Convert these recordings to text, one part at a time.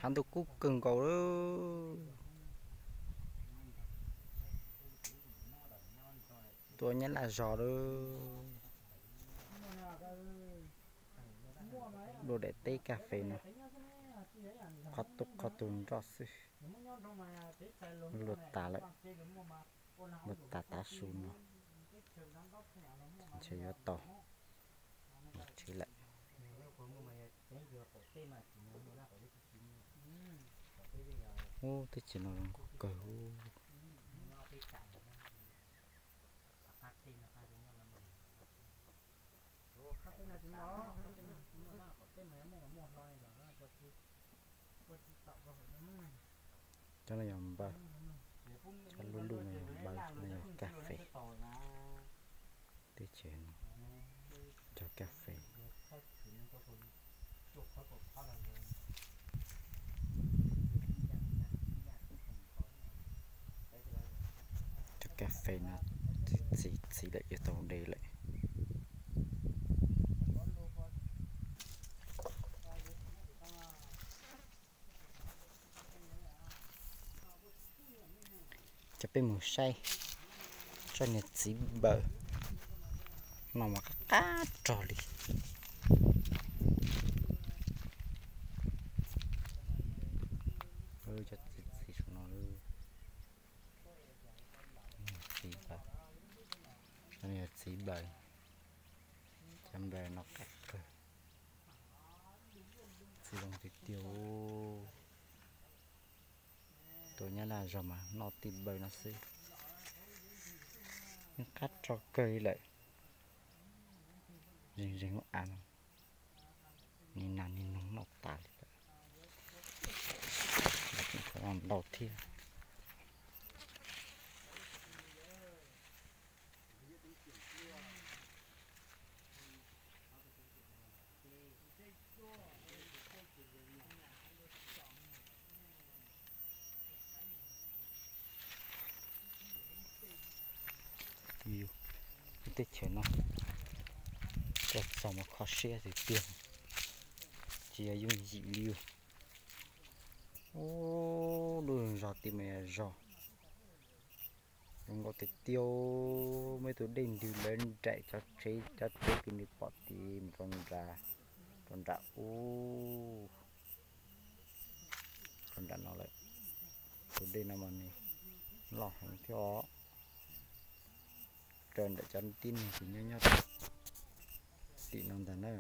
Hav ntuj kub kawg nkaus lawm. Tuaj Nyab Laj zos lawm. Dua daim teb kas fes no, qhov tu qhov tu nroj xwb. Luag tas lawm, luag tas tav su no, ntshe yuav tau mus tsev lawm. Ub, teb chaws no zoo nkauj kawg. Cov no yog npawg, cov luj luj no yog npawg, no yog kas fes. Teb chaws no cog kas fes. Cov kas fes no txi txiv lawm yuav tau de lawm. Cov peb mus saib tsob niag txiv npaws no mas qab qab rog li. Cov txiv txiv saum no, txiv npaws, txiv npaws, cov npaws no qab kawg. Txiv zoo tiag tiag. Tuaj Nyab Laj zos mas noj tij npaws no xwb, yeej qab rog kawg li lawm. Zeeg zeeg lub av no, nim nas nim noog noj tas li lawm. Ntau thiab. Yus, lub teb chaws no coj txog mas kho siab tiag tiag, tsis yog yooj yim li. Ub, lub zos tid mas yog zos zoo nkauj tiag tiag. Muaj ib tug dej ntws lawv nraim cov tsev, cov tsev kws nws pom tid mus rau nram, rau nram ub, rau nram no lawm. Tus dej no mas nws loj heev thiab os. Raws nraim cov tib neeg kws nyob nyob tim no ntag na.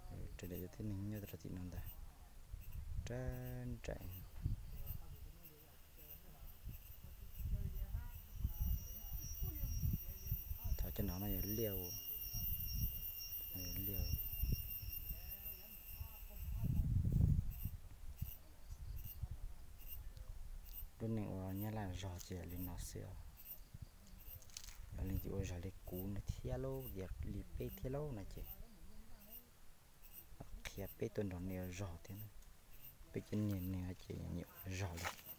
Raws nraim cov tib neeg nyob rau tim no ntag. Raws nraim. Thov cov no no yog liaj, liaj. Lub neej ua Nyab Laj zog ces yog li no xwb os. Yog leej twg ua zog li kuv no thiab lauj, yog li peb thiab lauj no ces qhia peb tuaj nrog nej ua zog thiab na. Peb cov niag neeg ces nyiam ua zog li.